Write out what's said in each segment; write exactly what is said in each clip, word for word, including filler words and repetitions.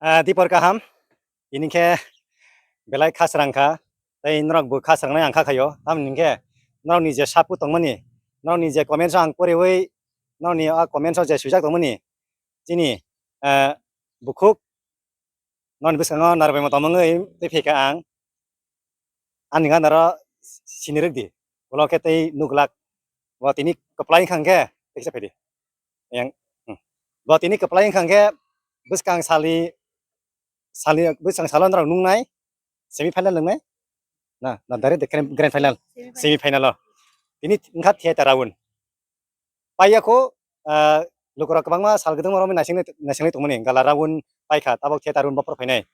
Ah, dipor kaham, ini khe belai khasrang kha, tei norok bo khasrangnai ang kha khaio, tamni hwnkhe norokni je sapu tongmani, norokni je comments ang poriwi, norokni a comments o je swijak tongmani, chini, ah, bukhuk, norokni bwskango narwkbai motom wngwi tei phaikha ang. Ani gana ro sini rwk di. Ulo khe tei nuglak. Bo tini kwplai wngkha hwnkhe, tei kisa phaidi. Yang, hmm. Bo tini kwplai wngkha hwnkhe bwskang salni, salni, bwskang salo norok nungnai semi final nungnai. Na, na direct the grand, grand final. Semi final. Semi final o. Tini wngkha theater round. Paiya kho, ah, lukurok kwbangma sal kwdwngma romwi naisingni, naisingni tongmani gala round paikha, tabok theater round bophor phainai.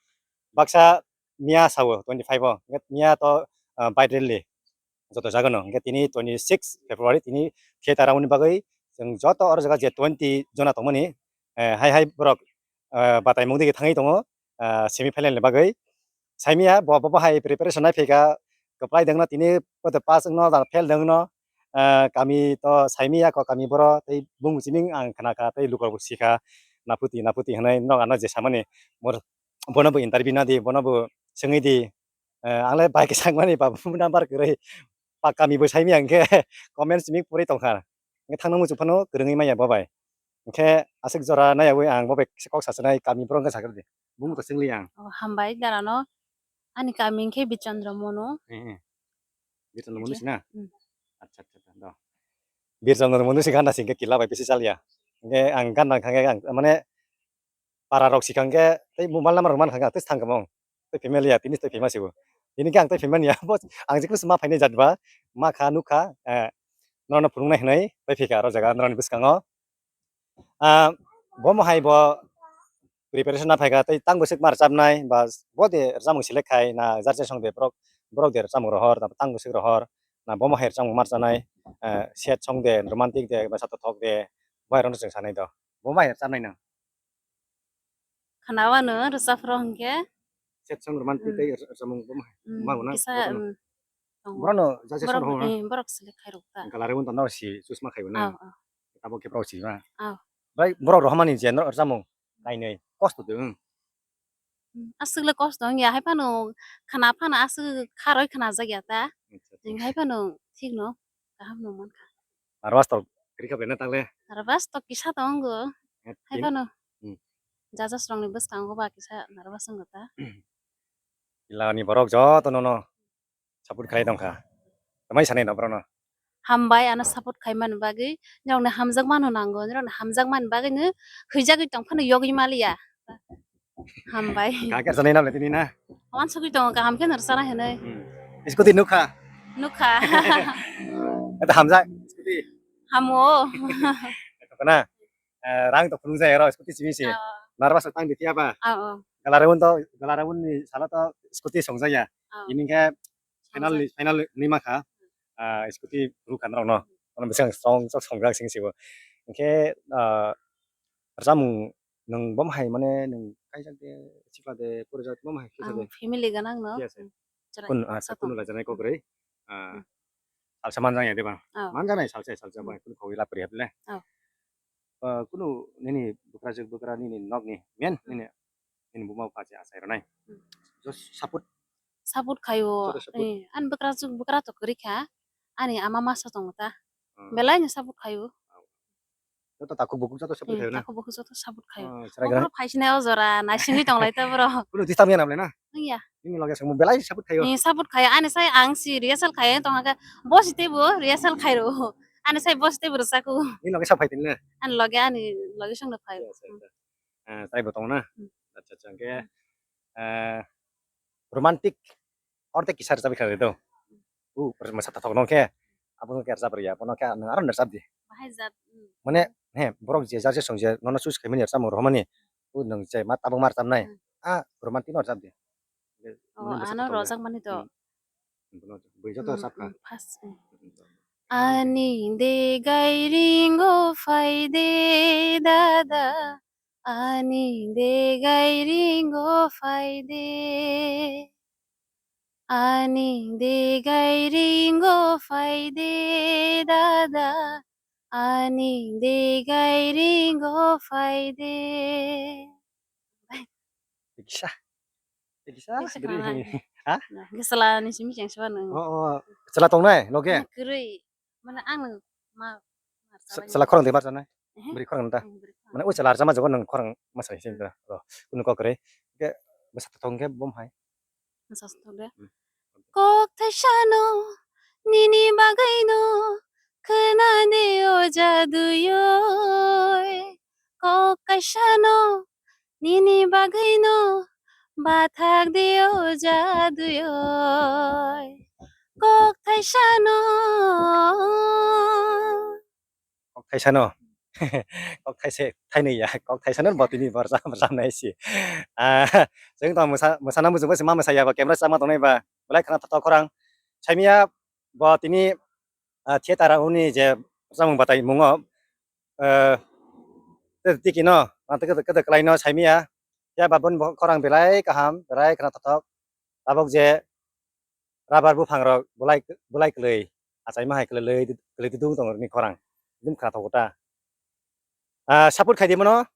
Baksa miya sao twenty five o, hwnkhe miya to, ah, bike rally joto jagano. Hwnkhe tini twenty six February tini theater round ni bagwi chwng joto oro jaga je twenty jona tongmani, eh, hai hai borok, eh, bataimung digi thangwi tongo, ah, semi final ni bagwi. Saimia bo, bo, bo hai preparation nai phaikha, kwplai dengno tini poito pass wngno, da fail dengno, ah, kami to saimia ko kami boro tei bung chiming ang khna kha tei lukurok bo sikha, naputi, naputi hwnwi norok ano je samani bor-, bono bo interview na di, bono bo swngwi di, eh, ang le bai kwchang mani ba number kwrwi pa kami bo saimia hwnkhe comment simi pori tongkha, hwnkhe thangno muchung phano kwrwngwi manya bo bai. Hwnkhe aswk jora naiyawi ang bo bai kisa kok sasanai kami borok wngkha sakhe di. Bumung to chwngli ang. Oh, hambai darano. Ani kami hwnkhe Birchandra Monu. Eh, eh. Birchandra Monu si na? Hmm. Acha, acha, acha, do. Birchandra Monu si gana si hwnkhe kila bai bisi chaliya. Hwnkhe ang gana hwnkhe ang mane para rok sikha hwnkhe tei mobile number rok mankha hwnkhe tei thangkha mong. Tei phaimaliya, tini tei phaima sibo. Tini khe ang tei phaimaniya. Bo ang jikunu ma phainai jat ba. Ma kha, nukha, eh, norokno phunuknai hwnwi tei phikha aro jaga norokni bwskango. Ah, bo mohai bo preparation na phaikha tei tang bwswk ma rwchapnai ba bo de rwchapmung select khai na jar jar song de borok, borok de rwchapmung rohor, tang bwswk rohor na bo mohai rwchapmung ma rwchanai, eh, sad song de, romantic de, ba sathothok de, bo hai rokno chwng sanai do. Bo mohai rwchapnai nang? Khana wano rwchapro hwnkhe. Sad song romantic tei rwchapmung bo mohai. Hmm, ma wano kisa, borokno. Hmm, tongo. Borokno jar jar song rohor. Borok, eh, borok select khai rok ta. Gala rwng tongna si choose ma khai wano. Aw, aw. Abo khe borok si ma. Aw. Bai borok rohormani je no rwchapmung. Kainwi kosto de wng. Hmm, aswk le kosto wngya, hai phano khana phano aswk kharoi khnajakya ta. Acha, acha. Jing hai phano thik no, kaham no mankha. Nervous to kwrwi kha bai na tangle? Nervous to kisa tongo. Eh, hai phano. Hmm. Judges rokni bwskango ba kisa nervous wngkha ta. Pila ni borok joto nono support khlai tongkha. Tamai sanai no borokno? Hambai ano support khaimani bagwi, norokni hamjakmano nango, norokni hamjakmani bagwino huijagwi tongphano yogwi maliya. Hambai. Kha khe sanai nang tini na? Wansugwi tongo kaham khe norsa na hinwi. Hmm. Scooty nukha? Nukha. Eta hamjak scooty? Hamo. Eta kana? Eh, rang to phunukjak ero scooty simi se. Aw. Nervous tang di phiya ba? Aw, aw. Gala round to, gala round ni salo to scooty songjakya. Aw. Ini khe final, songjakya. Final ni ma kha. Ah, scooty rukha norok no. Ono bwswk song, sok songjak sing sibo. Hwnkhe, ah, rwchapmung nwng bo hai mane nwng kaijak de, sikla de, porijak bo hai kisa de? Ang family ganang no. Yes, sir. Hmm, chwrai. Kun, ah, sa kunu lajanai kok rwi. Ah, hmm, salsa manjakya de ba? Oh. Manjaknai salsa, salsa ba, hmm, kunu khogwi lapri hatle. Oh. Ah, kunu nini bukrajwk bukra nini nokni main, hmm, nini, nini buma bupha se achai rwnai. Hmm. Just support. Support khaio. Joto support. Eh, ani bukrajwk bukra to kwrwi kha. Ani ama masa tongo ta. Hmm. Belai no support khaio. Joto takhuk bukhuk joto support khaio na? Hmm, takhuk bukhuk joto support khaio. Oh, chwrai. Obono phaisinai o jora, naisingwi tonglai ta borok. Kunu disturb ya namle na? Wngya. Nini loge songmo belai support khaio. Ni support khaio, ani sai ang si rehearsal khaio tongkha khe, bo si teibo rehearsal khairo. Ani sai bo si teibo rwchapkho. Nini loge sa phai tini le? Ani loge, ani loge songno phaio. Acha, acha, acha. Eh, taibo tongo na? Hmm. Acha, acha, hwnkhe, eh, romantic orte kisa rwchapwi kha do. U, masa tathok no khe, abo no khe rwchap rwya, bono khe nwng aro rwchap di. Bahai jat, hmm. Mane, he, borok je jar se song je, nono choose khaimani rwchapmung rohormani, u nwng je ma tabuk ma rwchapnai, hmm, a romantic no rwchap di. Oh, mane bwswk ano tongya. Rwchapmani to. Hmm. Bono bui joto rwchap kha. Hmm, hmm, first, hmm. Hmm, hmm. Ani degai ringo phai de dada, ani degai ringo phai de. Ani degai ringo phai de dada, ani degai ringo phai de. Kisa. Kisa. Kisa giri. Khana. Ha? Kisa la ni simi cheng siwa nang. Oh, oh. Chwla tongnai loge? Kwrwi. Mane ang nang ma. Chwla khorang de barjanai. Bri khorang ta. Mane o chwla arjama jogo nang khorang masai sin ta. Kunu kok kwrwi. Ke bwsa tong ke bom hai. Kok thaisano nini bagaino khwnani o jaduyoi. Kok kaisano nini bagaino bathak di o jaduyoi. Kok thaisano. Kok thaisano. Kok thaise, thainwi ya. Kok thaisano bo tini borsa, borsa nai si. Ah, chwng tong mwsa, mwsana muchungma se ma mwsai ya ba camera chama tongnai ba. Belai khana thotok khorang. Saimia bo tini, ah, theater uni je samung batai mungo. Eh, tiki no, ah, tiki, tiki, tiki, klai no saimia. Ya ba boni bo khorang belai kaham, belai khana thotok. Tabok je rubber buphang rok bulai, bulai kwlwi, achaima hai kwlwi, kwlwi dung tongo ni khorang. Dum khna thogo ta. Ah, support khai di mano,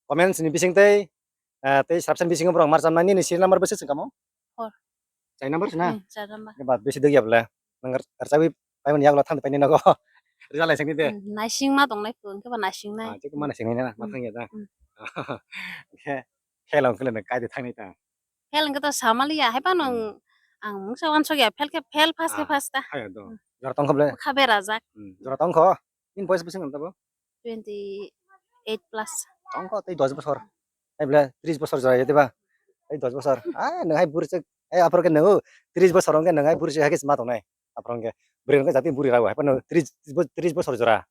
comments ni bising tei, ah, tei subscription bisingo borok mar chamnai nini serial number bwswk chwng kamo? Four. Chai number sina? Hmm, char number. Ba bisi degya bole. Nang rchawi paimani yagulo thang paini nogo. Rijal lai sengni de. Hmm, naising ma tongnai phung khe ba naising nai. Ah, chikma naising nai na, ma thang ya da. Hmm. Khe, khe long kle kai de thang ni ta. Fel hwnkhe to samaliya, hai phano ang mungsa wansok ya, fel khe fel, fast khe fast ta. Hai do. Jora tongkho ble. Kha berajak. Hmm, jora tongkho. Nini boyes bwswk wng tabo? Twenty eight plus. Tongkho tei dos bosor. Hai ble tris bosor jora ya diba? Tei dos bosor. Ah, nwng hai bwrwi se, hai aphuru khe nwng tris bosor wng khe nwng hai bwrwi se hai khe ma tongnai. Aphuru wng khe bwrwi wng khe jati bwrwi rago. Hai phano tris, tris bosor jora.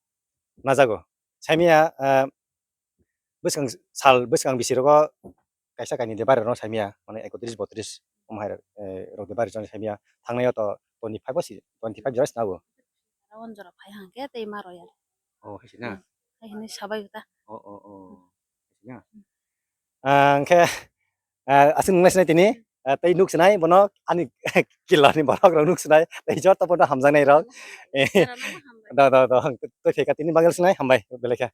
Najago. Saimia, ah, bwskang sal, bwskang bisi rogo kaisa kainwi de bare rok saimia, mane ekotris botris om hai rok, eh, rok de bare rok saimia, thangnai o to twenty five o si, twenty five jora sina bo. Rawon jora phai hang khe tei ma roya. Oh, hai sina? Hmm. Hai hinwi sabai ta. Oh, oh, oh. Hai sina? Hmm. Ah, hwnkhe, ah, aswk nungnai sinai tini, ah, tei nuk sinai bono ani killa ni borok rok nuk sinai, tei joto bono hamjaknai rok. Jora no hambai. Do, do, do, tei khe tini bagel sinai, hambai, belai khe.